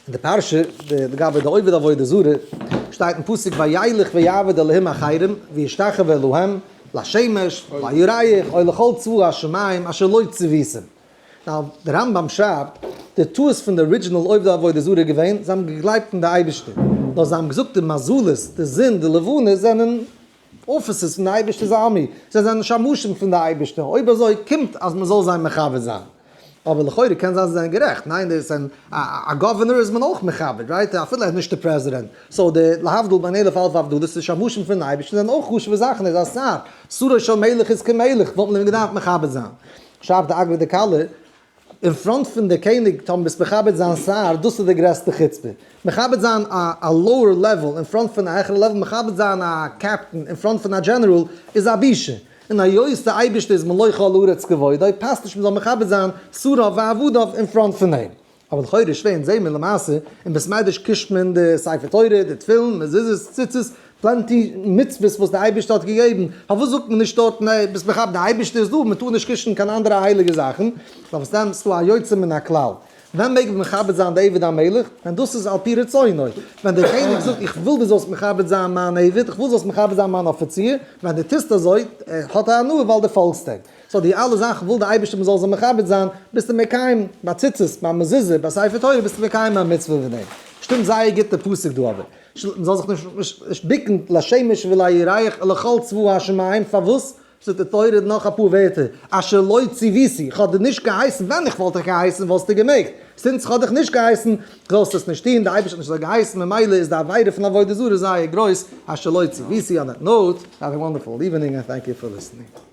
אין די פרשה לגבי די עובד עבודה זרה שטייט אין פסוק וילך ויעבד אלהים אחרים וישתחוה להם לשמש לירח או לכל צבא השמים אשר לא צויתים. Now, דער רמב ם שרייבט, די טעות פון די original עובדי עבודה זרה איז געווען, זיי האבן געגלייבט אין די אייבערשטער, נאר זיי האבן געזאגט די מזלות, די זון, די לבנה זענען offices פון די אייבערשטער'ס army, זיי זענען שמשים פון די אייבערשטער, אויב אזוי קומט אז מען זאל זיי מכבד זיין. אבער לכאורה קען זיין זיי זענען גערעכט, ניין? דאס איז א governor איז מען אויך מכבד, right? אפילו ער איז נישט די פרעזידענט. So די להבדיל בין אלף אלפי הבדלות, די שמשים פונעם אייבערשטן זענען אויך חשוב'ע זאכן, ער איז א שר, שרו של מלך איז כמלך, וואלט מען אים געדארפט מכבד זיין. שרייבט די אגרא דכלה, אין front פון די קעניג טאמער ביסט מכבד זיין שר, דאס איז די גרעסטע חוצפה. מכבד זיין א lower level אין front פון א העכערע level, מכבד זיין א captain אין front פון א general איז א בושה. און היות די אייבערשטער איז מלא כל הארץ כבודו, פאסט נישט מ'זאל מכבד זיין שריו ועבדיו אין front פון אים. אבער לכאורה איז שווער, אונז זעהן מיר למעשה אין בית מדרש קישט מען די ספר תורה, די תפילין, מזוזות, ציצית, plenty מצוות וואס די אייבערשטער האט געגעבן, פארוואס זאגט מען נישט דארט נע ביסט מכבד די אייבערשטער איז דא, מען טאר נישט קישן קיין אנדערע הייליגע זאכן, נאר וואס דען ס'דא א יוצא מן הכלל, ווען מעג מען מכבד זיין די עבד המלך? ווען דאס איז על פי רצונו, ווען דער קעניג זאגט איך וויל דו זאלסט מכבד זיין מיין עבד, איך וויל זאלסט מכבד זיין מיין אפיציר, ווען דו טוסט אזוי האט ער הנאה ווייל דו פאלגסט אים. So די אלע זאכן וויל די אייבערשטער מען זאל זיי מכבד זיין, ביסטו מקיים ביי ציצית, ביי מזוזה, ביי ספר תורה ביסטו מקיים א מצוה פון דעם. שטימט זייער גוט די פסוק דא אבער מען זאל זיך נישט בוקן לשמש ולירח ולכל צבא השמים, פארוואס? זאגט די תורה נאך אפאר ווערטער, אשר לא ציוויתי, איך האב דיר נישט געהייסן, ווען איך וואלט דיך געהייסן וואלסטו געמעגט, since איך האב דיך נישט געהייסן זאלסטו עס נישט טון, די אייבערשטער האט נישט אזוי געהייסן, ממילא איז די עבירה פון עבודה זרה זייער גרויס, אשר לא ציוויתי, on that note, have a wonderful evening and thank you for listening.